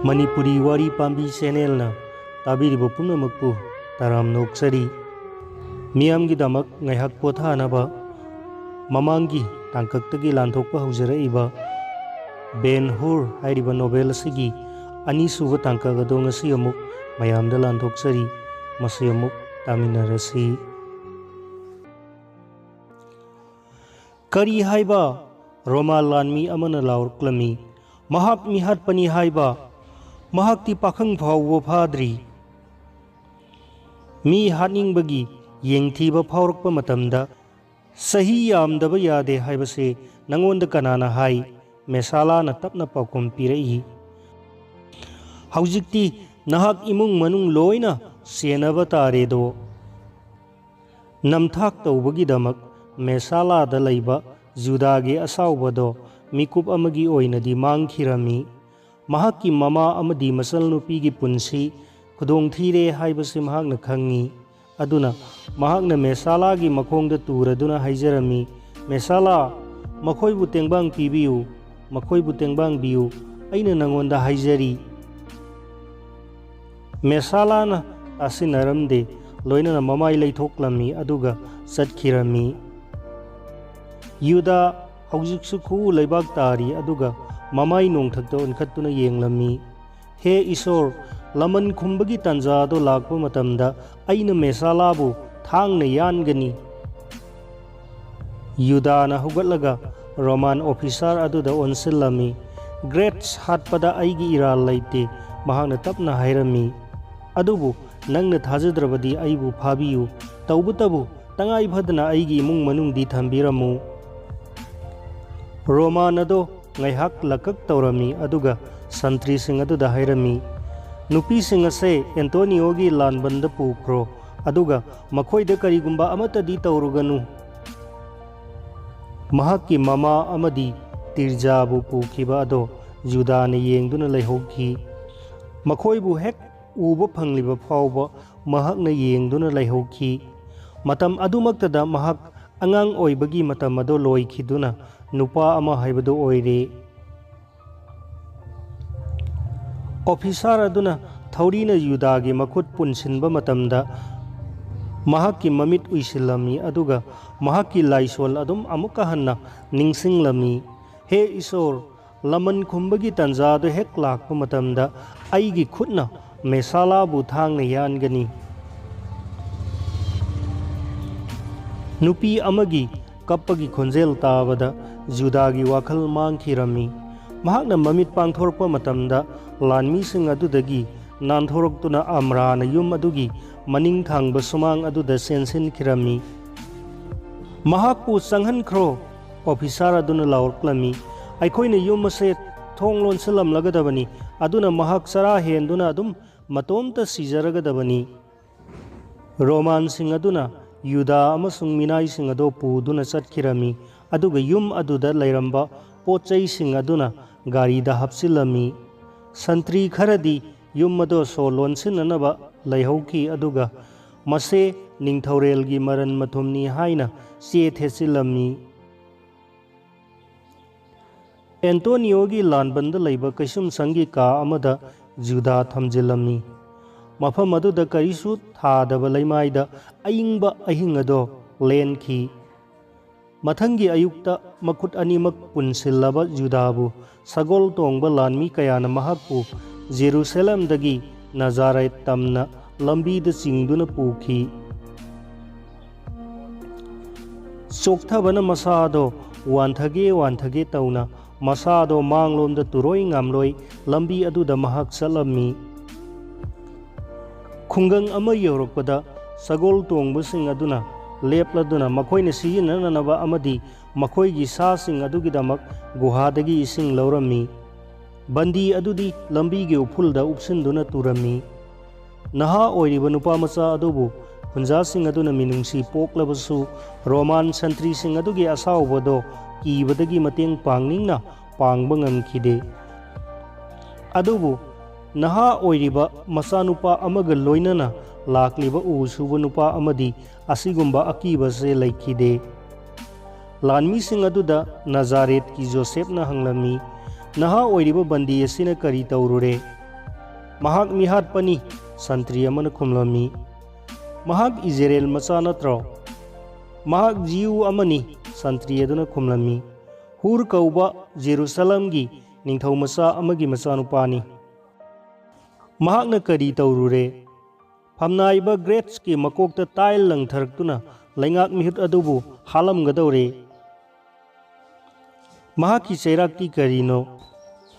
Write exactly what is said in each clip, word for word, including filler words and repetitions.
ꯃꯅꯤꯄꯨꯔꯤ ꯋꯥꯔꯤ ꯄꯥꯝꯕꯤ ꯆꯦꯅꯦꯜꯅ ꯇꯥꯕꯤꯔꯤꯕ ꯄꯨꯝꯅꯃꯛꯄꯨ ꯇꯔꯥꯝꯅ ꯑꯣꯛꯆꯔꯤ꯫ ꯃꯤꯌꯥꯝꯒꯤꯗꯃꯛ ꯉꯥꯏꯍꯥꯛ ꯄꯣꯊꯥꯅꯕ ꯃꯃꯥꯡꯒꯤ ꯇꯥꯡꯀꯛꯇꯒꯤ ꯂꯥꯟꯊꯣꯛꯄ ꯍꯧꯖꯔꯛꯏꯕ ꯕꯦꯟ ꯍꯨꯔ ꯍꯥꯏꯔꯤꯕ ꯅꯣꯚꯦꯜ ꯑꯁꯤꯒꯤ ꯑꯅꯤꯁꯨꯕ ꯇꯥꯡꯀꯛ ꯑꯗꯨ ꯉꯁꯤ ꯑꯃꯨꯛ ꯃꯌꯥꯝꯗ ꯂꯥꯟꯊꯣꯛꯆꯔꯤ꯫ ꯃꯁꯤ ꯑꯃꯨꯛ ꯇꯥꯃꯤꯟꯅꯔꯁꯤ꯫ "ꯀꯔꯤ ꯍꯥꯏꯕ?" ꯔꯣꯃꯥ ꯂꯥꯟꯃꯤ ꯑꯃꯅ ꯂꯥꯎꯔꯛꯂꯝꯃꯤ꯫ "ꯃꯍꯥꯛ ꯃꯤꯍꯥꯠꯄꯅꯤ ꯍꯥꯏꯕ? ꯃꯍꯥꯛꯇꯤ ꯄꯥꯈꯪ ꯐꯥꯎꯕ ꯐꯥꯗ꯭ꯔꯤ꯫ ꯃꯤ ꯍꯥꯠꯅꯤꯡꯕꯒꯤ ꯌꯦꯡꯊꯤꯕ ꯐꯥꯎꯔꯛꯄ ꯃꯇꯝꯗ ꯆꯍꯤ ꯌꯥꯝꯗꯕ ꯌꯥꯗꯦ ꯍꯥꯏꯕꯁꯦ ꯅꯪꯉꯣꯟꯗ ꯀꯅꯥꯅ ꯍꯥꯏ?" ꯃꯦꯁꯥꯂꯥꯅ ꯇꯞꯅ ꯄꯥꯎꯈꯨꯝ ꯄꯤꯔꯛꯏ꯫ "ꯍꯧꯖꯤꯛꯇꯤ ꯅꯍꯥꯛ ꯏꯃꯨꯡ ꯃꯅꯨꯡ ꯂꯣꯏꯅ ꯁꯦꯟꯅꯕ ꯇꯥꯔꯦꯗꯣ꯫ ꯅꯝꯊꯥꯛ ꯇꯧꯕꯒꯤꯗꯃꯛ ꯃꯦꯁꯥꯂꯥꯗ ꯂꯩꯕ ꯖꯨꯗꯥꯒꯤ ꯑꯁꯥꯎꯕꯗꯣ ꯃꯤꯀꯨꯞ ꯑꯃꯒꯤ ꯑꯣꯏꯅꯗꯤ ꯃꯥꯡꯈꯤꯔꯝꯃꯤ꯫ ꯃꯍꯥꯛꯀꯤ ꯃꯃꯥ ꯑꯃꯗꯤ ꯃꯆꯜꯅꯨꯄꯤꯒꯤ ꯄꯨꯟꯁꯤ ꯈꯨꯗꯣꯡꯊꯤꯔꯦ ꯍꯥꯏꯕꯁꯤ ꯃꯍꯥꯛꯅ ꯈꯪꯉꯤ꯫ ꯑꯗꯨꯅ ꯃꯍꯥꯛꯅ ꯃꯦꯁꯥꯂꯥꯒꯤ ꯃꯈꯣꯡꯗ ꯇꯨꯔꯗꯨꯅ ꯍꯥꯏꯖꯔꯝꯃꯤ, 'ꯃꯦꯁꯥꯂꯥ, ꯃꯈꯣꯏꯕꯨ ꯇꯦꯡꯕꯥꯡ ꯄꯤꯕꯤꯌꯨ, ꯃꯈꯣꯏꯕꯨ ꯇꯦꯡꯕꯥꯡꯕꯤꯌꯨ, ꯑꯩꯅ ꯅꯉꯣꯟꯗ ꯍꯥꯏꯖꯔꯤ.'" ꯃꯦꯁꯥꯂꯥꯅ ꯇꯥꯁꯤꯟꯅꯔꯝꯗꯦ, ꯂꯣꯏꯅꯅ ꯃꯃꯥꯏ ꯂꯩꯊꯣꯛꯂꯝꯃꯤ ꯑꯗꯨꯒ ꯆꯠꯈꯤꯔꯝꯃꯤ꯫ ꯌꯨꯗꯥ ꯍꯧꯖꯤꯛꯁꯨ ꯈꯨꯎ ꯂꯩꯕꯥꯛ ꯇꯥꯔꯤ ꯑꯗꯨꯒ ꯃꯃꯥꯏ ꯅꯣꯡꯊꯛꯇ ꯑꯣꯟꯈꯠꯇꯨꯅ ꯌꯦꯡꯂꯝꯃꯤ꯫ "ꯍꯦ ꯏꯁꯣꯔ, ꯂꯃꯟ ꯈꯨꯝꯕꯒꯤ ꯇꯥꯟꯖꯥ ꯑꯗꯨ ꯂꯥꯛꯄ ꯃꯇꯝꯗ ꯑꯩꯅ ꯃꯦꯁꯥꯂꯥꯕꯨ ꯊꯥꯡꯅ ꯌꯥꯟꯒꯅꯤ!" ꯌꯨꯗꯥꯅ ꯍꯧꯒꯠꯂꯒ ꯔꯣꯃꯥꯟ ꯑꯣꯐꯤꯁꯥꯔ ꯑꯗꯨꯗ ꯑꯣꯟꯁꯤꯜꯂꯝꯃꯤ꯫ "ꯒ꯭ꯔꯦꯠꯁ ꯍꯥꯠꯄꯗ ꯑꯩꯒꯤ ꯏꯔꯥꯜ ꯂꯩꯇꯦ," ꯃꯍꯥꯛꯅ ꯇꯞꯅ ꯍꯥꯏꯔꯝꯃꯤ꯫ "ꯑꯗꯨꯕꯨ ꯅꯪꯅ ꯊꯥꯖꯗ꯭ꯔꯕꯗꯤ ꯑꯩꯕꯨ ꯐꯥꯕꯤꯌꯨ꯫ ꯇꯧꯕꯇꯕꯨ ꯇꯉꯥꯏ ꯐꯗꯅ ꯑꯩꯒꯤ ꯏꯃꯨꯡ ꯃꯅꯨꯡꯗꯤ ꯊꯝꯕꯤꯔꯝꯃꯨ꯫" ꯔꯣꯃꯥꯟ ꯑꯗꯣ ꯉꯥꯏꯍꯥꯛ ꯂꯀꯛ ꯇꯧꯔꯝꯃꯤ, ꯑꯗꯨꯒ ꯁꯟꯇ꯭ꯔꯤꯁꯤꯡ ꯑꯗꯨꯗ ꯍꯥꯏꯔꯝꯃꯤ, "ꯅꯨꯄꯤꯁꯤꯡ ꯑꯁꯦ ꯑꯦꯟꯇꯣꯅꯤꯑꯣꯒꯤ ꯂꯥꯟꯕꯟꯗ ꯄꯨꯈ꯭ꯔꯣ, ꯑꯗꯨꯒ ꯃꯈꯣꯏꯗ ꯀꯔꯤꯒꯨꯝꯕ ꯑꯃꯠꯇꯗꯤ ꯇꯧꯔꯨꯒꯅꯨ꯫" ꯃꯍꯥꯛꯀꯤ ꯃꯃꯥ ꯑꯃꯗꯤ ꯇꯤꯔꯖꯥꯕꯨ ꯄꯨꯈꯤꯕ ꯑꯗꯣ ꯖꯨꯗꯥꯅ ꯌꯦꯡꯗꯨꯅ ꯂꯩꯍꯧꯈꯤ꯫ ꯃꯈꯣꯏꯕꯨ ꯍꯦꯛ ꯎꯕ ꯐꯪꯂꯤꯕ ꯐꯥꯎꯕ ꯃꯍꯥꯛꯅ ꯌꯦꯡꯗꯨꯅ ꯂꯩꯍꯧꯈꯤ꯫ ꯃꯇꯝ ꯑꯗꯨꯃꯛꯇꯗ ꯃꯍꯥꯛ ꯑꯉꯥꯡ ꯑꯣꯏꯕꯒꯤ ꯃꯇꯝ ꯑꯗꯨ ꯂꯣꯏꯈꯤꯗꯨꯅ ꯅꯨꯄꯥ ꯑꯃ ꯍꯥꯏꯕꯗꯨ ꯑꯣꯏꯔꯦ꯫ ꯑꯣꯐꯤꯁꯥꯔ ꯑꯗꯨꯅ ꯊꯧꯔꯤꯅ ꯌꯨꯗꯥꯒꯤ ꯃꯈꯨꯠ ꯄꯨꯟꯁꯤꯟꯕ ꯃꯇꯝꯗ ꯃꯍꯥꯛꯀꯤ ꯃꯃꯤꯠ ꯎꯏꯁꯤꯜꯂꯝꯃꯤ, ꯑꯗꯨꯒ ꯃꯍꯥꯛꯀꯤ ꯂꯥꯏꯁꯣꯟ ꯑꯗꯨꯝ ꯑꯃꯨꯛꯀ ꯍꯟꯅ ꯅꯤꯡꯁꯤꯡꯂꯝꯃꯤ꯫ ꯍꯦ ꯏꯁꯣꯔ, ꯂꯃꯟ ꯈꯨꯝꯕꯒꯤ ꯇꯥꯟꯖꯥꯗꯨ ꯍꯦꯛ ꯂꯥꯛꯄ ꯃꯇꯝꯗ ꯑꯩꯒꯤ ꯈꯨꯠꯅ ꯃꯦꯁꯥꯂꯥꯕꯨ ꯊꯥꯡꯅ ꯌꯥꯟꯒꯅꯤ꯫ ꯅꯨꯄꯤ ꯑꯃꯒꯤ ꯀꯞꯄꯒꯤ ꯈꯣꯟꯖꯦꯜ ꯇꯥꯕꯗ ꯖꯨꯗꯥꯒꯤ ꯋꯥꯈꯜ ꯃꯥꯡꯈꯤꯔꯝꯃꯤ꯫ ꯃꯍꯥꯛꯅ ꯃꯃꯤꯠ ꯄꯥꯡꯊꯣꯔꯛꯄ ꯃꯇꯝꯗ ꯂꯥꯟꯃꯤꯁꯤꯡ ꯑꯗꯨꯗꯒꯤ ꯅꯥꯟꯊꯣꯔꯛꯇꯨꯅ ꯑꯝꯔꯥꯅ ꯌꯨꯝ ꯑꯗꯨꯒꯤ ꯃꯅꯤꯡ ꯊꯪꯕ ꯁꯨꯃꯥꯡ ꯑꯗꯨꯗ ꯆꯦꯟꯁꯤꯟꯈꯤꯔꯝꯃꯤ꯫ "ꯃꯍꯥꯛꯄꯨ ꯆꯪꯍꯟꯈ꯭ꯔꯣ!" ꯑꯣꯐꯤꯁꯥꯔ ꯑꯗꯨꯅ ꯂꯥꯎꯔꯛꯂꯝꯃꯤ꯫ "ꯑꯩꯈꯣꯏꯅ ꯌꯨꯝ ꯑꯁꯦ ꯊꯣꯡ ꯂꯣꯟꯁꯤꯜꯂꯝꯂꯒꯗꯕꯅꯤ, ꯑꯗꯨꯅ ꯃꯍꯥꯛ ꯆꯔꯥ ꯍꯦꯟꯗꯨꯅ ꯑꯗꯨꯝ ꯃꯇꯣꯝꯇ ꯁꯤꯖꯔꯒꯗꯕꯅꯤ꯫" ꯔꯣꯃꯥꯟꯁꯤꯡ ꯑꯗꯨꯅ ꯌꯨꯗꯥ ꯑꯃꯁꯨꯡ ꯃꯤꯅꯥꯏꯁꯤꯡ ꯑꯗꯨ ꯄꯨꯗꯨꯅ ꯆꯠꯈꯤꯔꯝꯃꯤ, ꯑꯗꯨꯒ ꯌꯨꯝ ꯑꯗꯨꯗ ꯂꯩꯔꯝꯕ ꯄꯣꯠ ꯆꯩꯁꯤꯡ ꯑꯗꯨꯅ ꯒꯥꯔꯤꯗ ꯍꯥꯞꯆꯤꯜꯂꯝꯃꯤ꯫ ꯁꯟꯇ꯭ꯔꯤ ꯈꯔꯗꯤ ꯌꯨꯝ ꯑꯗꯨ ꯁꯣ ꯂꯣꯟꯁꯤꯟꯅꯅꯕ ꯂꯩꯍꯧꯈꯤ, ꯑꯗꯨꯒ ꯃꯁꯦ ꯅꯤꯡꯊꯧꯔꯦꯜꯒꯤ ꯃꯔꯟ ꯃꯊꯨꯝꯅꯤ ꯍꯥꯏꯅ ꯆꯦ ꯊꯦꯠꯆꯤꯜꯂꯝꯃꯤ꯫ ꯑꯦꯟꯇꯣꯅꯤꯌꯣꯒꯤ ꯂꯥꯟꯕꯟꯗ ꯂꯩꯕ ꯀꯩꯁꯨꯝꯁꯪꯒꯤ ꯀꯥ ꯑꯃꯗ ꯖꯨꯗꯥ ꯊꯝꯖꯤꯜꯂꯝꯃꯤ꯫ ꯃꯐꯝ ꯑꯗꯨꯗ ꯀꯔꯤꯁꯨ ꯊꯥꯗꯕ ꯂꯩꯃꯥꯏꯗ ꯑꯏꯪꯕ ꯑꯍꯤꯡ ꯑꯗꯣ ꯂꯦꯟꯈꯤ꯫ ꯃꯊꯪꯒꯤ ꯑꯌꯨꯛꯇ ꯃꯈꯨꯠ ꯑꯅꯤꯃꯛ ꯄꯨꯟꯁꯤꯜꯂꯕ ꯖꯨꯗꯥꯕꯨ ꯁꯒꯣꯜ ꯇꯣꯡꯕ ꯂꯥꯟꯃꯤ ꯀꯌꯥꯅ ꯃꯍꯥꯛꯄꯨ ꯖꯦꯔꯨꯁꯂꯦꯝꯗꯒꯤ ꯅꯖꯥꯔꯦꯠ ꯇꯝꯅ ꯂꯝꯕꯤꯗ ꯆꯤꯡꯗꯨꯅ ꯄꯨꯈꯤ꯫ ꯆꯣꯛꯊꯕꯅ ꯃꯁꯥꯗꯣ ꯋꯥꯟꯊꯒꯦ ꯋꯥꯟꯊꯒꯦ ꯇꯧꯅ ꯃꯁꯥꯗꯣ ꯃꯥꯡꯂꯣꯝꯗ ꯇꯨꯔꯣꯏ ꯉꯥꯝꯂꯣꯏ ꯂꯝꯕꯤ ꯑꯗꯨꯗ ꯃꯍꯥꯛ ꯆꯠꯂꯝꯃꯤ꯫ ꯈꯨꯡꯒꯪ ꯑꯃ ꯌꯧꯔꯛꯄꯗ ꯁꯒꯣꯜ ꯇꯣꯡꯕꯁꯤꯡ ꯑꯗꯨꯅ ꯂꯦꯞꯂꯗꯨꯅ ꯃꯈꯣꯏꯅ ꯁꯤꯖꯤꯟꯅꯅꯅꯕ ꯑꯃꯗꯤ ꯃꯈꯣꯏꯒꯤ ꯁꯥꯁꯤꯡ ꯑꯗꯨꯒꯤꯗꯃꯛ ꯒꯨꯍꯥꯗꯒꯤ ꯏꯁꯤꯡ ꯂꯧꯔꯝꯃꯤ꯫ ꯕꯟꯗꯤ ꯑꯗꯨꯗꯤ ꯂꯝꯕꯤꯒꯤ ꯎꯐꯨꯜꯗ ꯎꯞꯁꯤꯟꯗꯨꯅ ꯇꯨꯔꯝꯃꯤ꯫ ꯅꯍꯥ ꯑꯣꯏꯔꯤꯕ ꯅꯨꯄꯥ ꯃꯆꯥ ꯑꯗꯨꯕꯨ ꯈꯨꯟꯖꯥꯁꯤꯡ ꯑꯗꯨꯅ ꯃꯤꯅꯨꯡꯁꯤ ꯄꯣꯛꯂꯕꯁꯨ, ꯔꯣꯃꯥꯟ ꯁꯟꯇ꯭ꯔꯤꯁꯤꯡ ꯑꯗꯨꯒꯤ ꯑꯁꯥꯎꯕꯗꯣ ꯀꯤꯕꯗꯒꯤ ꯃꯇꯦꯡ ꯄꯥꯡꯅꯤꯡꯅ ꯄꯥꯡꯕ ꯉꯝꯈꯤꯗꯦ꯫ ꯑꯗꯨꯕꯨ ꯅꯍꯥ ꯑꯣꯏꯔꯤꯕ ꯃꯆꯥꯅꯨꯄꯥ ꯑꯃꯒ ꯂꯣꯏꯅꯅ ꯂꯥꯛꯂꯤꯕ ꯎ ꯁꯨꯕ ꯅꯨꯄꯥ ꯑꯃꯗꯤ ꯑꯁꯤꯒꯨꯝꯕ ꯑꯀꯤꯕꯁꯦ ꯂꯩꯈꯤꯗꯦ꯫ ꯂꯥꯟꯃꯤꯁꯤꯡ ꯑꯗꯨꯗ ꯅꯖꯥꯔꯦꯠꯀꯤ ꯖꯣꯁꯦꯞꯅ ꯍꯪꯂꯝꯃꯤ, "ꯅꯍꯥ ꯑꯣꯏꯔꯤꯕ ꯕꯟꯗꯤ ꯑꯁꯤꯅ ꯀꯔꯤ ꯇꯧꯔꯨꯔꯦ?" "ꯃꯍꯥꯛ ꯃꯤꯍꯥꯠꯄꯅꯤ," ꯁꯟꯇ꯭ꯔꯤ ꯑꯃꯅ ꯈꯨꯝꯂꯝꯃꯤ꯫ "ꯃꯍꯥꯛ ꯏꯖꯔꯦꯜ ꯃꯆꯥ ꯅꯠꯇ꯭ꯔꯣ?" "ꯃꯍꯥꯛ ꯖꯤꯌꯨ ꯑꯃꯅꯤ," ꯁꯟꯇ꯭ꯔꯤ ꯑꯗꯨꯅ ꯈꯨꯝꯂꯝꯃꯤ꯫ "ꯍꯨꯔ ꯀꯧꯕ ꯖꯦꯔꯨꯁꯂꯝꯒꯤ ꯅꯤꯡꯊꯧ ꯃꯆꯥ ꯑꯃꯒꯤ ꯃꯆꯥꯅꯨꯄꯥꯅꯤ꯫" "ꯃꯍꯥꯛꯅ ꯀꯔꯤ ꯇꯧꯔꯨꯔꯦ?" "ꯐꯝꯅꯥꯏꯕ ꯒ꯭ꯔꯦꯠꯁꯀꯤ ꯃꯀꯣꯛꯇ ꯇꯥꯏꯜ ꯂꯪꯊꯔꯛꯇꯨꯅ ꯂꯩꯉꯥꯛ ꯃꯤꯍꯨꯠ ꯑꯗꯨꯕꯨ ꯍꯥꯠꯂꯝꯒꯗꯧꯔꯦ꯫" "ꯃꯍꯥꯛꯀꯤ ꯆꯩꯔꯥꯛꯇꯤ ꯀꯔꯤꯅꯣ?"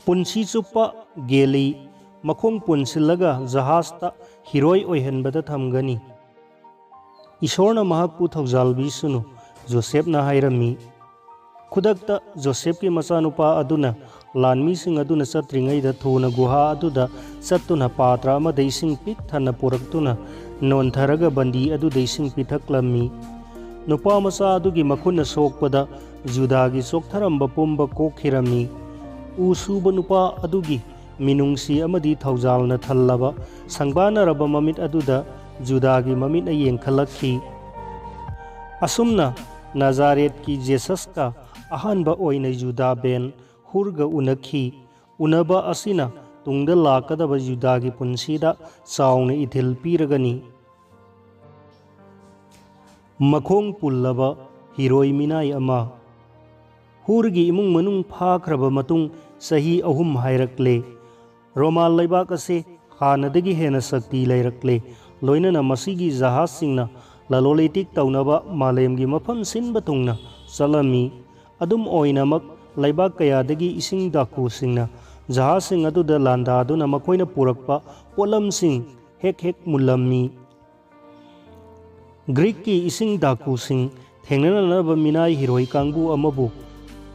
"ꯄꯨꯟꯁꯤ ꯆꯨꯞꯄ ꯒꯦꯂꯤ ꯃꯈꯣꯡ ꯄꯨꯟꯁꯤꯜꯂꯒ ꯖꯍꯥꯖꯇ ꯍꯤꯔꯣꯏ ꯑꯣꯏꯍꯟꯕꯗ ꯊꯝꯒꯅꯤ꯫" "ꯏꯁꯣꯔꯅ ꯃꯍꯥꯛꯄꯨ ꯊꯧꯖꯥꯜꯕꯤꯁꯅꯨ," ꯖꯣꯁꯦꯞꯅ ꯍꯥꯏꯔꯝꯃꯤ꯫ ꯈꯨꯗꯛꯇ ꯖꯣꯁꯦꯞꯀꯤ ꯃꯆꯥꯅꯨꯄꯥ ꯑꯗꯨꯅ ꯂꯥꯟꯃꯤꯁꯤꯡ ꯑꯗꯨꯅ ꯆꯠꯇ꯭ꯔꯤꯉꯩꯗ ꯊꯨꯅ ꯒꯨꯍꯥ ꯑꯗꯨꯗ ꯆꯠꯇꯨꯅ ꯄꯥꯇ꯭ꯔ ꯑꯃꯗ ꯏꯁꯤꯡ ꯄꯤꯛ ꯊꯟꯅ ꯄꯨꯔꯛꯇꯨꯅ ꯅꯣꯟꯊꯔꯒ ꯕꯟꯗꯤ ꯑꯗꯨꯗ ꯏꯁꯤꯡ ꯄꯤꯊꯛꯂꯝꯃꯤ꯫ ꯅꯨꯄꯥ ꯃꯆꯥ ꯑꯗꯨꯒꯤ ꯃꯈꯨꯠꯅ ꯁꯣꯛꯄꯗ ꯖꯨꯗꯥꯒꯤ ꯆꯣꯛꯊꯔꯝꯕ ꯄꯨꯝꯕ ꯀꯣꯛꯈꯤꯔꯝꯃꯤ꯫ ꯎ ꯁꯨꯕ ꯅꯨꯄꯥ ꯑꯗꯨꯒꯤ ꯃꯤꯅꯨꯡꯁꯤ ꯑꯃꯗꯤ ꯊꯧꯖꯥꯜꯅ ꯊꯜꯂꯕ ꯁꯪꯕꯥꯅꯔꯕ ꯃꯃꯤꯠ ꯑꯗꯨꯗ ꯖꯨꯗꯥꯒꯤ ꯃꯃꯤꯠꯅ ꯌꯦꯡꯈꯠꯂꯛꯈꯤ꯫ ꯑꯁꯨꯝꯅ ꯅꯥꯖꯥꯔꯦꯠꯀꯤ ꯖꯦꯁꯁꯀ ꯑꯍꯥꯟꯕ ꯑꯣꯏꯅ ꯖꯨꯗꯥ ꯕꯦꯟ ꯍꯨꯔꯒ ꯎꯅꯈꯤ꯫ ꯎꯅꯕ ꯑꯁꯤꯅ ꯇꯨꯡꯗ ꯂꯥꯛꯀꯗꯕ ꯖꯨꯗꯥꯒꯤ ꯄꯨꯟꯁꯤꯗ ꯆꯥꯎꯅ ꯏꯊꯤꯜ ꯄꯤꯔꯒꯅꯤ꯫ ꯃꯈꯣꯡ ꯄꯨꯜꯂꯕ ꯍꯤꯔꯣꯏ ꯃꯤꯅꯥꯏ ꯑꯃ꯫ ꯍꯨꯔꯒꯤ ꯏꯃꯨꯡ ꯃꯅꯨꯡ ꯐꯥꯈ꯭ꯔꯕ ꯃꯇꯨꯡ ꯆꯍꯤ ꯑꯍꯨꯝ ꯍꯥꯏꯔꯛꯂꯦ꯫ ꯔꯣꯃꯥꯜ ꯂꯩꯕꯥꯛ ꯑꯁꯤ ꯍꯥꯟꯅꯗꯒꯤ ꯍꯦꯟꯅ ꯁꯛꯇꯤ ꯂꯩꯔꯛꯂꯦ, ꯂꯣꯏꯅꯅ ꯃꯁꯤꯒꯤ ꯖꯍꯥꯖꯁꯤꯡꯅ ꯂꯂꯣꯟ ꯏꯇꯤꯛ ꯇꯧꯅꯕ ꯃꯥꯂꯦꯝꯒꯤ ꯃꯐꯝ ꯁꯤꯟꯕ ꯊꯨꯡꯅ ꯆꯠꯂꯝꯃꯤ꯫ ꯑꯗꯨꯝ ꯑꯣꯏꯅꯃꯛ, ꯂꯩꯕꯥꯛ ꯀꯌꯥꯗꯒꯤ ꯏꯁꯤꯡ ꯗꯥꯀꯨꯁꯤꯡꯅ ꯖꯍꯥꯖꯁꯤꯡ ꯑꯗꯨꯗ ꯂꯥꯟꯗꯥꯗꯨꯅ ꯃꯈꯣꯏꯅ ꯄꯨꯔꯛꯄ ꯄꯣꯠꯂꯝꯁꯤꯡ ꯍꯦꯛ ꯍꯦꯛ ꯃꯨꯜꯂꯝꯃꯤ꯫ ꯒ꯭ꯔꯤꯛꯀꯤ ꯏꯁꯤꯡ ꯗꯥꯀꯨꯁꯤꯡ ꯊꯦꯡꯅꯅꯅꯕ ꯃꯤꯅꯥꯏ ꯍꯤꯔꯣꯏ ꯀꯥꯡꯕꯨ ꯑꯃꯕꯨ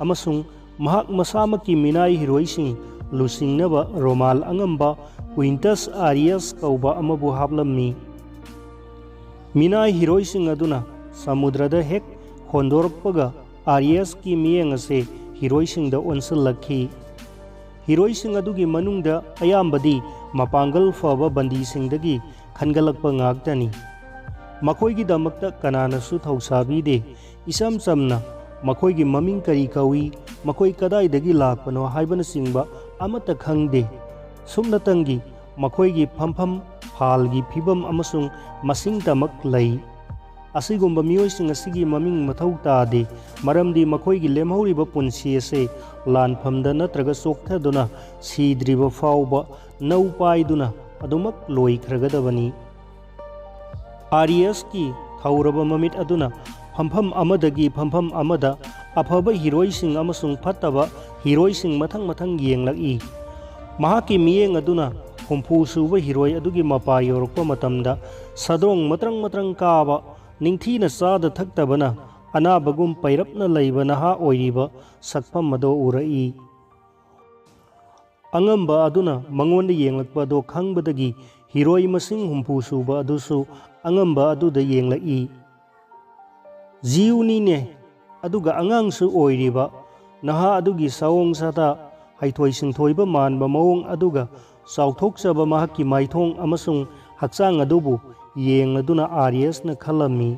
ꯑꯃꯁꯨꯡ ꯃꯍꯥꯛ ꯃꯁꯥꯃꯛꯀꯤ ꯃꯤꯅꯥꯏ ꯍꯤꯔꯣꯏꯁꯤꯡ ꯂꯨꯆꯤꯡꯅꯕ ꯔꯣꯃꯥꯜ ꯑꯉꯝꯕ ꯀ꯭ꯋꯤꯟꯇꯁ ꯑꯥꯔꯤꯌꯁ ꯀꯧꯕ ꯑꯃꯕꯨ ꯍꯥꯞꯂꯝꯃꯤ꯫ ꯃꯤꯅꯥꯏ ꯍꯤꯔꯣꯏꯁꯤꯡ ꯑꯗꯨꯅ ꯁꯃꯨꯗ꯭ꯔꯗ ꯍꯦꯛ ꯍꯣꯟꯗꯣꯔꯛꯄꯒ, ꯑꯥꯔꯤꯌꯁꯀꯤ ꯃꯤꯠꯌꯦꯡ ꯑꯁꯦ ꯍꯤꯔꯣꯏꯁꯤꯡꯗ ꯑꯣꯟꯁꯤꯜꯂꯛꯈꯤ꯫ ꯍꯤꯔꯣꯏꯁꯤꯡ ꯑꯗꯨꯒꯤ ꯃꯅꯨꯡꯗ ꯑꯌꯥꯝꯕꯗꯤ ꯃꯄꯥꯡꯒꯜ ꯐꯕ ꯕꯟꯗꯤꯁꯤꯡꯗꯒꯤ ꯈꯟꯒꯠꯂꯛꯄ ꯉꯥꯛꯇꯅꯤ꯫ ꯃꯈꯣꯏꯒꯤꯗꯃꯛꯇ ꯀꯅꯥꯅꯁꯨ ꯊꯧꯁꯥꯕꯤꯗꯦ꯫ ꯏꯆꯝ ꯆꯝꯅ ꯃꯈꯣꯏꯒꯤ ꯃꯃꯤꯡ ꯀꯔꯤ ꯀꯧꯏ, ꯃꯈꯣꯏ ꯀꯗꯥꯏꯗꯒꯤ ꯂꯥꯛꯄꯅꯣ ꯍꯥꯏꯕꯅꯆꯤꯡꯕ ꯑꯃꯠꯇ ꯈꯪꯗꯦ꯫ ꯁꯨꯞꯅꯇꯪꯒꯤ ꯃꯈꯣꯏꯒꯤ ꯐꯝꯐꯝ, ꯐꯥꯜꯒꯤ ꯐꯤꯕꯝ ꯑꯃꯁꯨꯡ ꯃꯁꯤꯡ ꯇꯃꯛ ꯂꯩ꯫ ꯑꯁꯤꯒꯨꯝꯕ ꯃꯤꯑꯣꯏꯁꯤꯡ ꯑꯁꯤꯒꯤ ꯃꯃꯤꯡ ꯃꯊꯧ ꯇꯥꯗꯦ, ꯃꯔꯝꯗꯤ ꯃꯈꯣꯏꯒꯤ ꯂꯦꯝꯍꯧꯔꯤꯕ ꯄꯨꯟꯁꯤ ꯑꯁꯤ ꯂꯥꯟꯐꯝꯗ ꯅꯠꯇ꯭ꯔꯒ ꯆꯣꯛꯊꯗꯨꯅ ꯁꯤꯗ꯭ꯔꯤꯕ ꯐꯥꯎꯕ ꯅꯧ ꯄꯥꯏꯗꯨꯅ ꯑꯗꯨꯃꯛ ꯂꯣꯏꯈ꯭ꯔꯒꯗꯕꯅꯤ꯫ ꯑꯥꯔꯤꯌꯁꯀꯤ ꯊꯧꯔꯕ ꯃꯃꯤꯠ ꯑꯗꯨꯅ ꯐꯝꯐꯝ ꯑꯃꯗꯒꯤ ꯐꯝꯐꯝ ꯑꯃꯗ ꯑꯐꯕ ꯍꯤꯔꯣꯏꯁꯤꯡ ꯑꯃꯁꯨꯡ ꯐꯠꯇꯕ ꯍꯤꯔꯣꯏꯁꯤꯡ ꯃꯊꯪ ꯃꯊꯪ ꯌꯦꯡꯂꯛꯏ꯫ ꯃꯍꯥꯛꯀꯤ ꯃꯤꯠꯌꯦꯡ ꯑꯗꯨꯅ ꯍꯨꯝꯐꯨ ꯁꯨꯕ ꯍꯤꯔꯣꯏ ꯑꯗꯨꯒꯤ ꯃꯄꯥ ꯌꯧꯔꯛꯄ ꯃꯇꯝꯗ, ꯁꯥꯗꯣꯡ ꯃꯇ꯭ꯔꯪ ꯃꯇ꯭ꯔꯪ ꯀꯥꯕ, ꯅꯤꯡꯊꯤꯅ ꯆꯥꯗ ꯊꯛꯇꯕꯅ ꯑꯅꯥꯕꯒꯨꯝ ꯄꯩꯔꯞꯅ ꯂꯩꯕ ꯅꯍꯥ ꯑꯣꯏꯔꯤꯕ ꯁꯛꯐꯝ ꯑꯗꯨ ꯎꯔꯛꯏ꯫ ꯑꯉꯝꯕ ꯑꯗꯨꯅ ꯃꯉꯣꯟꯗ ꯌꯦꯡꯂꯛꯄ ꯑꯗꯨ ꯈꯪꯕꯗꯒꯤ ꯍꯤꯔꯣꯏ ꯃꯁꯤꯡ ꯍꯨꯝꯐꯨ ꯁꯨꯕ ꯑꯗꯨꯁꯨ ꯑꯉꯝꯕ ꯑꯗꯨꯗ ꯌꯦꯡꯂꯛꯏ꯫ ꯖꯤꯎꯅꯤꯅꯦ, ꯑꯗꯨꯒ ꯑꯉꯥꯡꯁꯨ ꯑꯣꯏꯔꯤꯕ ꯅꯍꯥ ꯑꯗꯨꯒꯤ ꯁꯑꯣꯡ ꯁꯥꯗꯥ, ꯍꯩꯊꯣꯏ ꯁꯤꯡꯊꯣꯏꯕ ꯃꯥꯟꯕ ꯃꯑꯣꯡ ꯑꯗꯨꯒ ꯆꯥꯎꯊꯣꯛꯆꯕ ꯃꯍꯥꯛꯀꯤ ꯃꯥꯏꯊꯣꯡ ꯑꯃꯁꯨꯡ ꯍꯛꯆꯥꯡ ꯑꯗꯨꯕꯨ ꯌꯦꯡꯂꯗꯨꯅ ꯑꯥꯔꯤꯌꯁꯅ ꯈꯜꯂꯝꯃꯤ,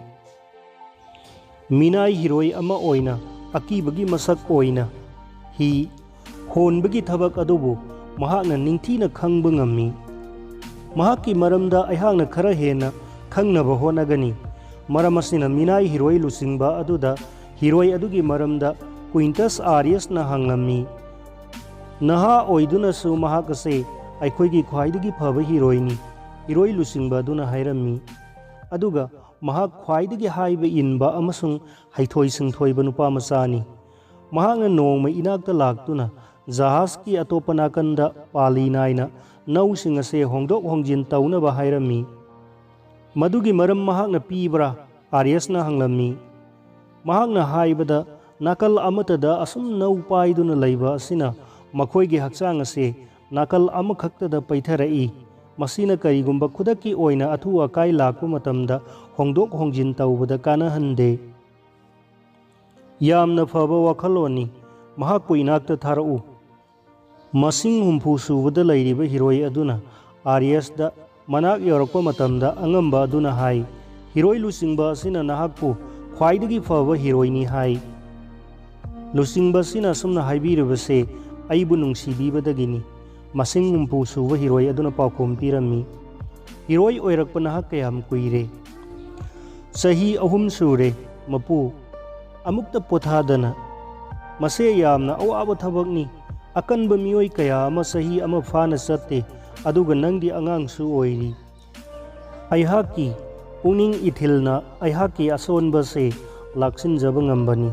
"ꯃꯤꯅꯥꯏ ꯍꯤꯔꯣꯏ ꯑꯃ ꯑꯣꯏꯅ ꯑꯀꯤꯕꯒꯤ ꯃꯁꯛ ꯑꯣꯏꯅ ꯍꯤ ꯍꯣꯟꯕꯒꯤ ꯊꯕꯛ ꯑꯗꯨꯕꯨ ꯃꯍꯥꯛꯅ ꯅꯤꯡꯊꯤꯅ ꯈꯪꯕ ꯉꯝꯃꯤ꯫ ꯃꯍꯥꯛꯀꯤ ꯃꯔꯝꯗ ꯑꯩꯍꯥꯛꯅ ꯈꯔ ꯍꯦꯟꯅ ꯈꯪꯅꯕ ꯍꯣꯠꯅꯒꯅꯤ, ꯃꯔꯝ ꯑꯁꯤꯅ ꯃꯤꯅꯥꯏ ꯍꯤꯔꯣꯏ ꯂꯨꯆꯤꯡꯕ ꯑꯗꯨꯗ ꯍꯤꯔꯣꯏ ꯑꯗꯨꯒꯤ ꯃꯔꯝꯗ ꯀ꯭ꯋꯤꯟꯇꯁ ꯑꯥꯔꯤꯌꯁꯅ ꯍꯪꯂꯝꯃꯤ꯫ ꯅꯍꯥ ꯑꯣꯏꯗꯨꯅꯁꯨ ꯃꯍꯥꯛ ꯑꯁꯤ ꯑꯩꯈꯣꯏꯒꯤ ꯈ꯭ꯋꯥꯏꯗꯒꯤ ꯐꯕ ꯍꯤꯔꯣꯏꯅꯤ", ꯍꯤꯔꯣꯏ ꯂꯨꯆꯤꯡꯕ ꯑꯗꯨꯅ ꯍꯥꯏꯔꯝꯃꯤ꯫ ꯑꯗꯨꯒ ꯃꯍꯥꯛ ꯈ꯭ꯋꯥꯏꯗꯒꯤ ꯍꯥꯏꯕ ꯏꯟꯕ ꯑꯃꯁꯨꯡ ꯍꯩꯊꯣꯏ ꯁꯤꯡꯊꯣꯏꯕ ꯅꯨꯄꯥ ꯃꯆꯥꯅꯤ꯫ ꯃꯍꯥꯛꯅ ꯅꯣꯡꯃ ꯏꯅꯥꯛꯇ ꯂꯥꯛꯇꯨꯅ ꯖꯍꯥꯖꯀꯤ ꯑꯇꯣꯞꯄ ꯅꯥꯀꯟꯗ ꯄꯥꯂꯤ ꯅꯥꯏꯅ ꯅꯧꯁꯤꯡ ꯑꯁꯦ ꯍꯣꯡꯗꯣꯛ ꯍꯣꯡꯖꯤꯟ ꯇꯧꯅꯕ ꯍꯥꯏꯔꯝꯃꯤ꯫ ꯃꯗꯨꯒꯤ ꯃꯔꯝ ꯃꯍꯥꯛꯅ ꯄꯤꯕ꯭ꯔꯥ? ꯑꯥꯔꯤꯌꯁꯅ ꯍꯪꯂꯝꯃꯤ꯫ ꯃꯍꯥꯛꯅ ꯍꯥꯏꯕꯗ, ꯅꯥꯀꯜ ꯑꯃꯠꯇꯗ ꯑꯁꯨꯝ ꯅꯧ ꯄꯥꯏꯗꯨꯅ ꯂꯩꯕ ꯑꯁꯤꯅ ꯃꯈꯣꯏꯒꯤ ꯍꯛꯆꯥꯡ ꯑꯁꯦ ꯅꯥꯀꯜ ꯑꯃꯈꯛꯇꯗ ꯄꯩꯊꯔꯛꯏ꯫ ꯃꯁꯤꯅ ꯀꯔꯤꯒꯨꯝꯕ ꯈꯨꯗꯛꯀꯤ ꯑꯣꯏꯅ ꯑꯊꯨ ꯑꯀꯥꯏ ꯂꯥꯛꯄ ꯃꯇꯝꯗ ꯍꯣꯡꯗꯣꯛ ꯍꯣꯡꯖꯤꯟ ꯇꯧꯕꯗ ꯀꯥꯟꯅꯍꯟꯗꯦ꯫ "ꯌꯥꯝꯅ ꯐꯕ ꯋꯥꯈꯜꯂꯣꯟꯅꯤ꯫ ꯃꯍꯥꯛꯄꯨ ꯏꯅꯥꯛꯇ ꯊꯥꯔꯛꯎ꯫" ꯃꯁꯤꯡ ꯍꯨꯝꯐꯨ ꯁꯨꯕꯗ ꯂꯩꯔꯤꯕ ꯍꯤꯔꯣꯏ ꯑꯗꯨꯅ ꯑꯥꯔꯤꯌꯁꯇ ꯃꯅꯥꯛ ꯌꯧꯔꯛꯄ ꯃꯇꯝꯗ, ꯑꯉꯝꯕ ꯑꯗꯨꯅ ꯍꯥꯏ, "ꯍꯤꯔꯣꯏ ꯂꯨꯆꯤꯡꯕ ꯑꯁꯤꯅ ꯅꯍꯥꯛꯄꯨ ꯈ꯭ꯋꯥꯏꯗꯒꯤ ꯐꯕ ꯍꯤꯔꯣꯏꯅꯤ ꯍꯥꯏ꯫ ꯂꯨꯆꯤꯡꯕ ꯑꯁꯤꯅ ꯑꯁꯨꯝꯅ ꯍꯥꯏꯕꯤꯔꯤꯕꯁꯦ ꯑꯩꯕꯨ ꯅꯨꯡꯁꯤꯕꯤꯕꯗꯒꯤꯅꯤ꯫ ꯃꯁꯤꯡ ꯍꯨꯝꯐꯨ ꯁꯨꯕ ꯍꯤꯔꯣꯏ ꯑꯗꯨꯅ ꯄꯥꯎꯈꯨꯝ ꯄꯤꯔꯝꯃꯤ꯫ "ꯍꯤꯔꯣꯏ ꯑꯣꯏꯔꯛꯄ ꯅꯍꯥꯛ ꯀꯌꯥꯝ ꯀꯨꯏꯔꯦ?" "ꯆꯍꯤ ꯑꯍꯨꯝ ꯁꯨꯔꯦ, ꯃꯄꯨ꯫ ꯑꯃꯨꯛꯇ ꯄꯣꯊꯥꯗꯅ꯫ ꯃꯁꯦ ꯌꯥꯝꯅ ꯑꯋꯥꯕ ꯊꯕꯛꯅꯤ꯫ ꯑꯀꯟꯕ ꯃꯤꯑꯣꯏ ꯀꯌꯥ ꯑꯃ ꯆꯍꯤ ꯑꯃ ꯐꯥꯅ ꯆꯠꯇꯦ, ꯑꯗꯨꯒ ꯅꯪꯗꯤ ꯑꯉꯥꯡꯁꯨ ꯑꯣꯏꯔꯤ꯫ ꯑꯩꯍꯥꯛꯀꯤ ꯄꯨꯛꯅꯤꯡ ꯏꯊꯤꯜꯅ ꯑꯩꯍꯥꯛꯀꯤ ꯑꯁꯣꯟꯕꯁꯦ ꯂꯥꯛꯁꯤꯟꯖꯕ ꯉꯝꯕꯅꯤ꯫"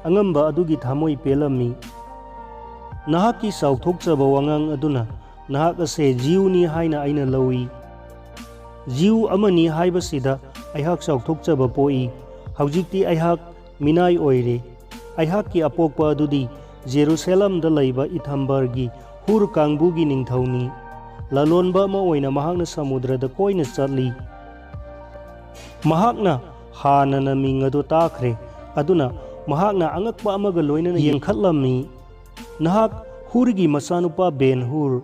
ꯑꯉꯝꯕ ꯑꯗꯨꯒꯤ ꯊꯃꯣꯏ ꯄꯦꯜꯂꯝꯃꯤ꯫ "ꯅꯍꯥꯛꯀꯤ ꯆꯥꯎꯊꯣꯛꯆꯕ ꯋꯥꯉꯥꯡ ꯑꯗꯨꯅ ꯅꯍꯥꯛ ꯑꯁꯦ ꯖꯤꯎꯅꯤ ꯍꯥꯏꯅ ꯑꯩꯅ ꯂꯧꯏ꯫ ꯖꯤꯎ ꯑꯃꯅꯤ ꯍꯥꯏꯕꯁꯤꯗ ꯑꯩꯍꯥꯛ ꯆꯥꯎꯊꯣꯛꯆꯕ ꯄꯣꯛꯏ꯫ ꯍꯧꯖꯤꯛꯇꯤ ꯑꯩꯍꯥꯛ ꯃꯤꯅꯥꯏ ꯑꯣꯏꯔꯦ꯫ ꯑꯩꯍꯥꯛꯀꯤ ꯑꯄꯣꯛꯄ ꯑꯗꯨꯗꯤ ꯖꯦꯔꯨꯁꯂꯝꯗ ꯂꯩꯕ ꯏꯊꯝꯕꯔꯒꯤ ꯍꯨꯔ ꯀꯥꯡꯕꯨꯒꯤ ꯅꯤꯡꯊꯧꯅꯤ꯫ ꯂꯂꯣꯟꯕ ꯑꯃ ꯑꯣꯏꯅ ꯃꯍꯥꯛꯅ ꯁꯃꯨꯗ꯭ꯔꯗ ꯀꯣꯏꯅ ꯆꯠꯂꯤ꯫ ꯃꯍꯥꯛꯅ ꯍꯥꯟꯅꯅ ꯃꯤꯡ ꯑꯗꯨ ꯇꯥꯈ꯭ꯔꯦ, ꯑꯗꯨꯅ ꯃꯍꯥꯛꯅ ꯑꯉꯛꯄ ꯑꯃꯒ ꯂꯣꯏꯅꯅ ꯌꯦꯡꯈꯠꯂꯝꯃꯤ꯫ ꯅꯍꯥꯛ ꯍꯨꯔꯒꯤ ꯃꯆꯥꯅꯨꯄꯥ ꯕꯦꯟ ꯍꯨꯔ,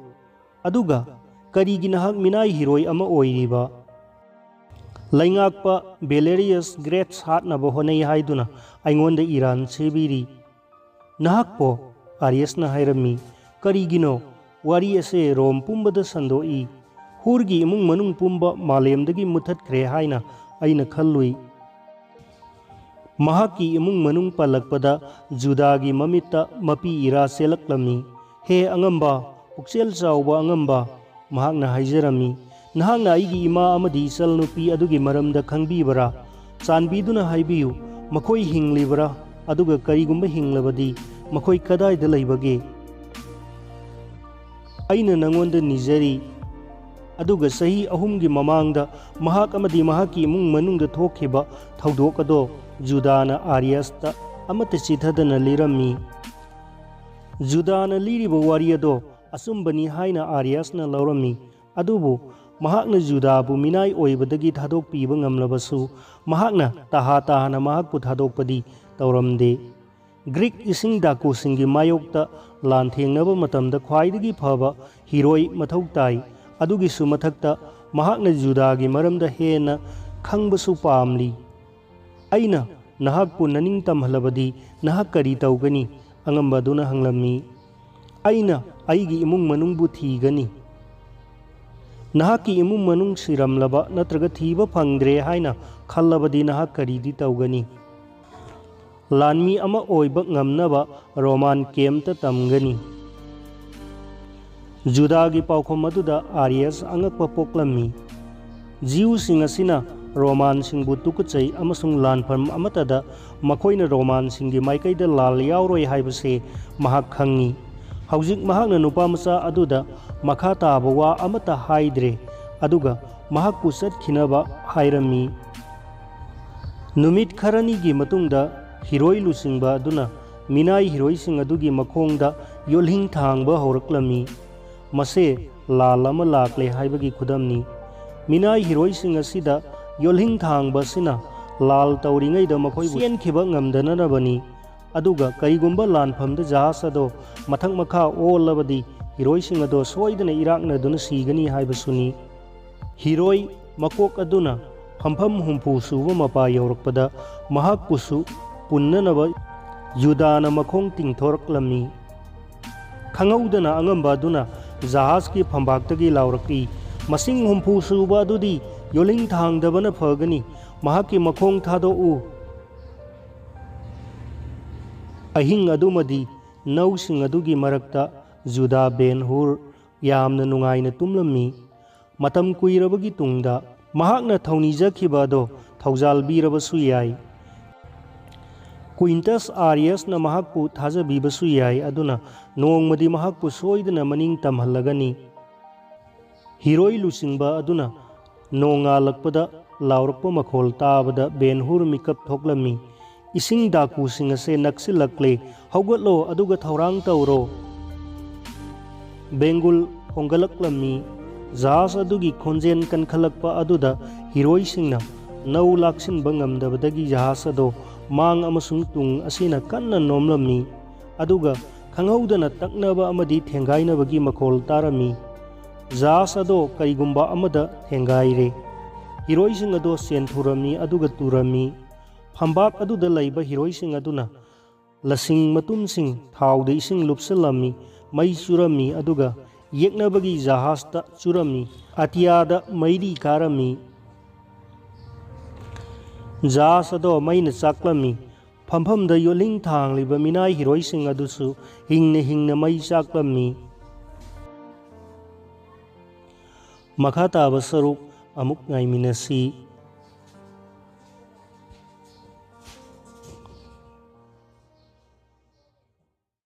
ꯑꯗꯨꯒ ꯀꯔꯤꯒꯤ ꯅꯍꯥꯛ ꯃꯤꯅꯥꯏ ꯍꯤꯔꯣꯏ ꯑꯃ ꯑꯣꯏꯔꯤꯕ? ꯂꯩꯉꯥꯛꯄ ꯕꯦꯂꯦꯔꯤꯌꯁ ꯒ꯭ꯔꯦꯠꯁ ꯍꯥꯠꯅꯕ ꯍꯣꯠꯅꯩ ꯍꯥꯏꯗꯨꯅ ꯑꯩꯉꯣꯟꯗ ꯏꯔꯥꯟ ꯁꯤꯕꯤꯔꯤ꯫" "ꯅꯍꯥꯛꯄꯣ?" ꯑꯥꯔꯤꯌꯁꯅ ꯍꯥꯏꯔꯝꯃꯤ꯫ "ꯀꯔꯤꯒꯤꯅꯣ? ꯋꯥꯔꯤ ꯑꯁꯦ ꯔꯣꯝ ꯄꯨꯝꯕꯗ ꯁꯟꯗꯣꯛꯏ꯫ ꯍꯨꯔꯒꯤ ꯏꯃꯨꯡ ꯃꯅꯨꯡ ꯄꯨꯝꯕ ꯃꯥꯂꯦꯝꯗꯒꯤ ꯃꯨꯠꯊꯠꯈ꯭ꯔꯦ ꯍꯥꯏꯅ ꯑꯩꯅ ꯈꯜꯂꯨꯏ꯫" ꯃꯍꯥꯛꯀꯤ ꯏꯃꯨꯡ ꯃꯅꯨꯡ ꯄꯜꯂꯛꯄꯗ ꯖꯨꯗꯥꯒꯤ ꯃꯃꯤꯠꯇ ꯃꯄꯤ ꯏꯔꯥ ꯆꯦꯜꯂꯛꯂꯝꯃꯤ꯫ "ꯍꯦ ꯑꯉꯝꯕ, ꯄꯨꯛꯆꯦꯜ ꯆꯥꯎꯕ ꯑꯉꯝꯕ," ꯃꯍꯥꯛꯅ ꯍꯥꯏꯖꯔꯝꯃꯤ, "ꯅꯍꯥꯛꯅ ꯑꯩꯒꯤ ꯏꯃꯥ ꯑꯃꯗꯤ ꯏꯆꯜꯅꯨꯄꯤ ꯑꯗꯨꯒꯤ ꯃꯔꯝꯗ ꯈꯪꯕꯤꯕꯔꯥ? ꯆꯥꯟꯕꯤꯗꯨꯅ ꯍꯥꯏꯕꯤꯌꯨ, ꯃꯈꯣꯏ ꯍꯤꯡꯂꯤꯕꯔꯥ? ꯑꯗꯨꯒ ꯀꯔꯤꯒꯨꯝꯕ ꯍꯤꯡꯂꯕꯗꯤ, ꯃꯈꯣꯏ ꯀꯗꯥꯏꯗ ꯂꯩꯕꯒꯦ? ꯑꯩꯅ ꯅꯉꯣꯟꯗ ꯅꯤꯖꯔꯤ꯫" ꯑꯗꯨꯒ ꯆꯍꯤ ꯑꯍꯨꯝꯒꯤ ꯃꯃꯥꯡꯗ ꯃꯍꯥꯛ ꯑꯃꯗꯤ ꯃꯍꯥꯛꯀꯤ ꯏꯃꯨꯡ ꯃꯅꯨꯡꯗ ꯊꯣꯛꯈꯤꯕ ꯊꯧꯗꯣꯛ ꯑꯗꯣ ꯖꯨꯗꯥꯅ ꯑꯥꯔꯤꯌꯁꯇ ꯑꯃꯠꯇ ꯆꯤꯊꯗꯅ ꯂꯤꯔꯝꯃꯤ꯫ ꯖꯨꯗꯥꯅ ꯂꯤꯔꯤꯕ ꯋꯥꯔꯤ ꯑꯗꯣ ꯑꯆꯨꯝꯕꯅꯤ ꯍꯥꯏꯅ ꯑꯥꯔꯤꯌꯁꯅ ꯂꯧꯔꯝꯃꯤ꯫ ꯑꯗꯨꯕꯨ ꯃꯍꯥꯛꯅ ꯖꯨꯗꯥꯕꯨ ꯃꯤꯅꯥꯏ ꯑꯣꯏꯕꯗꯒꯤ ꯊꯥꯗꯣꯛꯄꯤꯕ ꯉꯝꯂꯕꯁꯨ, ꯃꯍꯥꯛꯅ ꯇꯍꯥ ꯇꯍꯥꯅ ꯃꯍꯥꯛꯄꯨ ꯊꯥꯗꯣꯛꯄꯗꯤ ꯇꯧꯔꯝꯗꯦ꯫ ꯒ꯭ꯔꯤꯛ ꯏꯁꯤꯡ ꯗꯥꯀꯨꯁꯤꯡꯒꯤ ꯃꯥꯌꯣꯛꯇ ꯂꯥꯟꯊꯦꯡꯅꯕ ꯃꯇꯝꯗ ꯈ꯭ꯋꯥꯏꯗꯒꯤ ꯐꯕ ꯍꯤꯔꯣꯏ ꯃꯊꯧ ꯇꯥꯏ꯫ ꯑꯗꯨꯒꯤꯁꯨ ꯃꯊꯛꯇ ꯃꯍꯥꯛꯅ ꯖꯨꯗꯥꯒꯤ ꯃꯔꯝꯗ ꯍꯦꯟꯅ ꯈꯪꯕꯁꯨ ꯄꯥꯝꯂꯤ꯫ "ꯑꯩꯅ ꯅꯍꯥꯛꯄꯨ ꯅꯅꯤꯡ ꯇꯝꯍꯜꯂꯕꯗꯤ ꯅꯍꯥꯛ ꯀꯔꯤ ꯇꯧꯒꯅꯤ?" ꯑꯉꯝꯕ ꯑꯗꯨꯅ ꯍꯪꯂꯝꯃꯤ꯫ ꯑꯩꯅ ꯑꯩꯒꯤ ꯏꯃꯨꯡ ꯃꯅꯨꯡꯕꯨ ꯊꯤꯒꯅꯤ꯫ ꯅꯍꯥꯛꯀꯤ ꯏꯃꯨꯡ ꯃꯅꯨꯡ ꯁꯤꯔꯝꯂꯕ ꯅꯠꯇ꯭ꯔꯒ ꯊꯤꯕ ꯐꯪꯗ꯭ꯔꯦ ꯍꯥꯏꯅ ꯈꯜꯂꯕꯗꯤ ꯅꯍꯥꯛ ꯀꯔꯤꯗꯤ ꯇꯧꯒꯅꯤ? ꯂꯥꯟꯃꯤ ꯑꯃ ꯑꯣꯏꯕ ꯉꯝꯅꯕ ꯔꯣꯃꯥꯟ ꯀꯦꯝꯇ ꯇꯝꯒꯅꯤ꯫ ꯖꯨꯗꯥꯒꯤ ꯄꯥꯎꯈꯨꯝ ꯑꯗꯨꯗ ꯑꯥꯔꯤꯌꯁ ꯑꯉꯛꯄ ꯄꯣꯛꯂꯝꯃꯤ꯫ ꯖꯤꯎꯁꯤꯡ ꯑꯁꯤꯅ ꯔꯣꯃꯥꯟꯁꯤꯡꯕꯨ ꯇꯨꯀꯠꯆꯩ ꯑꯃꯁꯨꯡ ꯂꯥꯟꯐꯝ ꯑꯃꯠꯇꯗ ꯃꯈꯣꯏꯅ ꯔꯣꯃꯥꯟꯁꯤꯡꯒꯤ ꯃꯥꯏꯀꯩꯗ ꯂꯥꯜ ꯌꯥꯎꯔꯣꯏ ꯍꯥꯏꯕꯁꯤ ꯃꯍꯥꯛ ꯈꯪꯏ꯫ ꯍꯧꯖꯤꯛ ꯃꯍꯥꯛꯅ ꯅꯨꯄꯥ ꯃꯆꯥ ꯑꯗꯨꯗ ꯃꯈꯥ ꯇꯥꯕ ꯋꯥ ꯑꯃꯠꯇ ꯍꯥꯏꯗ꯭ꯔꯦ, ꯑꯗꯨꯒ ꯃꯍꯥꯛꯄꯨ ꯆꯠꯈꯤꯅꯕ ꯍꯥꯏꯔꯝꯃꯤ꯫ ꯅꯨꯃꯤꯠ ꯈꯔꯅꯤꯒꯤ ꯃꯇꯨꯡꯗ ꯍꯤꯔꯣꯏ ꯂꯨꯆꯤꯡꯕ ꯑꯗꯨꯅ ꯃꯤꯅꯥꯏ ꯍꯤꯔꯣꯏꯁꯤꯡ ꯑꯗꯨꯒꯤ ꯃꯈꯣꯡꯗ ꯌꯣꯠꯂꯤꯡ ꯊꯥꯡꯕ ꯍꯧꯔꯛꯂꯝꯃꯤ꯫ ꯃꯁꯦ ꯂꯥꯜ ꯑꯃ ꯂꯥꯛꯂꯦ ꯍꯥꯏꯕꯒꯤ ꯈꯨꯗꯝꯅꯤ꯫ ꯃꯤꯅꯥꯏ ꯍꯤꯔꯣꯏꯁꯤꯡ ꯑꯁꯤꯗ ꯌꯣꯠꯂꯤꯡ ꯊꯥꯡꯕ ꯑꯁꯤꯅ ꯂꯥꯜ ꯇꯧꯔꯤꯉꯩꯗ ꯃꯈꯣꯏꯕꯨ ꯆꯦꯟꯈꯤꯕ ꯉꯝꯗꯅꯅꯕꯅꯤ꯫ ꯑꯗꯨꯒ ꯀꯔꯤꯒꯨꯝꯕ ꯂꯥꯟꯐꯝꯗ ꯖꯍꯥꯖ ꯑꯗꯣ ꯃꯊꯛ ꯃꯈꯥ ꯑꯣꯜꯂꯕꯗꯤ ꯍꯤꯔꯣꯏꯁꯤꯡ ꯑꯗꯣ ꯁꯣꯏꯗꯅ ꯏꯔꯥꯛꯅꯗꯨꯅ ꯁꯤꯒꯅꯤ ꯍꯥꯏꯕꯁꯨꯅꯤ꯫ ꯍꯤꯔꯣꯏ ꯃꯀꯣꯛ ꯑꯗꯨꯅ ꯐꯝꯐꯝ ꯍꯨꯝꯐꯨ ꯁꯨꯕ ꯃꯄꯥ ꯌꯧꯔꯛꯄꯗ ꯃꯍꯥꯛꯄꯨꯁꯨ ꯄꯨꯟꯅꯅꯕ ꯌꯨꯗꯥꯅ ꯃꯈꯣꯡ ꯇꯤꯡꯊꯣꯔꯛꯂꯝꯃꯤ꯫ ꯈꯪꯍꯧꯗꯅ ꯑꯉꯝꯕ ꯑꯗꯨꯅ ꯖꯍꯥꯖꯀꯤ ꯐꯝꯕꯥꯛꯇꯒꯤ ꯂꯥꯎꯔꯛꯏ, "ꯃꯁꯤꯡ ꯍꯨꯝꯐꯨ ꯁꯨꯕ ꯑꯗꯨꯗꯤ ꯌꯣꯠꯂꯤꯡ ꯊꯥꯡꯗꯕꯅ ꯐꯒꯅꯤ꯫ ꯃꯍꯥꯛꯀꯤ ꯃꯈꯣꯡ ꯊꯥꯗꯣꯛꯎ꯫" ꯑꯍꯤꯡ ꯑꯗꯨꯃꯗꯤ ꯅꯧꯁꯤꯡ ꯑꯗꯨꯒꯤ ꯃꯔꯛꯇ ꯖꯨꯗꯥ ꯕꯦꯟ ꯍꯨꯔ ꯌꯥꯝꯅ ꯅꯨꯡꯉꯥꯏꯅ ꯇꯨꯝꯂꯝꯃꯤ꯫ ꯃꯇꯝ ꯀꯨꯏꯔꯕꯒꯤ ꯇꯨꯡꯗ ꯃꯍꯥꯛꯅ ꯊꯧꯅꯤꯖꯈꯤꯕ ꯑꯗꯣ ꯊꯧꯖꯥꯜꯕꯤꯔꯕꯁꯨ ꯌꯥꯏ꯫ ꯀ꯭ꯋꯤꯟꯇꯁ ꯑꯥꯔꯤꯌꯁꯅ ꯃꯍꯥꯛꯄꯨ ꯊꯥꯖꯕꯤꯕꯁꯨ ꯌꯥꯏ, ꯑꯗꯨꯅ ꯅꯣꯡꯃꯗꯤ ꯃꯍꯥꯛꯄꯨ ꯁꯣꯏꯗꯅ ꯃꯅꯤꯡ ꯇꯝꯍꯜꯂꯒꯅꯤ꯫ ꯍꯤꯔꯣꯏ ꯂꯨꯆꯤꯡꯕ ꯑꯗꯨꯅ ꯅꯣꯡꯉꯥꯜꯂꯛꯄꯗ ꯂꯥꯎꯔꯛꯄ ꯃꯈꯣꯜ ꯇꯥꯕꯗ ꯕꯦꯟ ꯍꯨꯔ ꯃꯤꯀꯞ ꯊꯣꯛꯂꯝꯃꯤ꯫ "ꯏꯁꯤꯡ ꯗꯥꯀꯨꯁꯤꯡ ꯑꯁꯦ ꯅꯛꯁꯤꯜꯂꯛꯂꯦ꯫ ꯍꯧꯒꯠꯂꯣ, ꯑꯗꯨꯒ ꯊꯧꯔꯥꯡ ꯇꯧꯔꯣ꯫" ꯕꯦꯡꯒꯨꯜ ꯈꯣꯡꯒꯠꯂꯛꯂꯝꯃꯤ꯫ ꯖꯍꯥꯖ ꯑꯗꯨꯒꯤ ꯈꯣꯟꯖꯦꯜ ꯀꯟꯈꯠꯂꯛꯄ ꯑꯗꯨꯗ ꯍꯤꯔꯣꯏꯁꯤꯡꯅ ꯅꯧ ꯂꯥꯛꯁꯤꯟꯕ ꯉꯝꯗꯕꯗꯒꯤ ꯖꯍꯥꯖ ꯑꯗꯣ ꯃꯥꯡ ꯑꯃꯁꯨꯡ ꯇꯨꯡ ꯑꯁꯤꯅ ꯀꯟꯅ ꯅꯣꯝꯂꯝꯃꯤ꯫ ꯑꯗꯨꯒ ꯈꯪꯍꯧꯗꯅ ꯇꯛꯅꯕ ꯑꯃꯗꯤ ꯊꯦꯡꯒꯥꯏꯅꯕꯒꯤ ꯃꯈꯣꯜ ꯇꯥꯔꯝꯃꯤ꯫ ꯖꯍꯥꯖ ꯑꯗꯣ ꯀꯔꯤꯒꯨꯝꯕ ꯑꯃꯗ ꯊꯦꯡꯒꯥꯏꯔꯦ꯫ ꯍꯤꯔꯣꯏꯁꯤꯡ ꯑꯗꯣ ꯆꯦꯟꯊꯨꯔꯝꯃꯤ ꯑꯗꯨꯒ ꯇꯨꯔꯝꯃꯤ꯫ ꯐꯝꯕꯥꯛ ꯑꯗꯨꯗ ꯂꯩꯕ ꯍꯤꯔꯣꯏꯁꯤꯡ ꯑꯗꯨꯅ ꯂꯁꯤꯡ ꯃꯇꯨꯝꯁꯤꯡ ꯊꯥꯎꯗ ꯏꯁꯤꯡ ꯂꯨꯞꯁꯤꯜꯂꯝꯃꯤ꯫ ꯃꯩ ꯆꯨꯔꯝꯃꯤ, ꯑꯗꯨꯒ ꯌꯦꯛꯅꯕꯒꯤ ꯖꯍꯥꯖꯇ ꯆꯨꯔꯝꯃꯤ꯫ ꯑꯇꯤꯌꯥꯗ ꯃꯩꯔꯤ ꯀꯥꯔꯝꯃꯤ꯫ ꯖꯍꯥꯖ ꯑꯗꯣ ꯃꯩꯅ ꯆꯥꯛꯂꯝꯃꯤ꯫ ꯐꯝꯐꯝꯗ ꯌꯣꯠꯂꯤꯡ ꯊꯥꯡꯂꯤꯕ ꯃꯤꯅꯥꯏ ꯍꯤꯔꯣꯏꯁꯤꯡ ꯑꯗꯨꯁꯨ ꯍꯤꯡꯅ ꯍꯤꯡꯅ ꯃꯩ ꯆꯥꯛꯂꯝꯃꯤ꯫ ꯃꯈꯥ ꯇꯥꯕ ꯁꯔꯨꯛ ꯑꯃꯨꯛ ꯉꯥꯏꯃꯤꯟꯅꯁꯤ꯫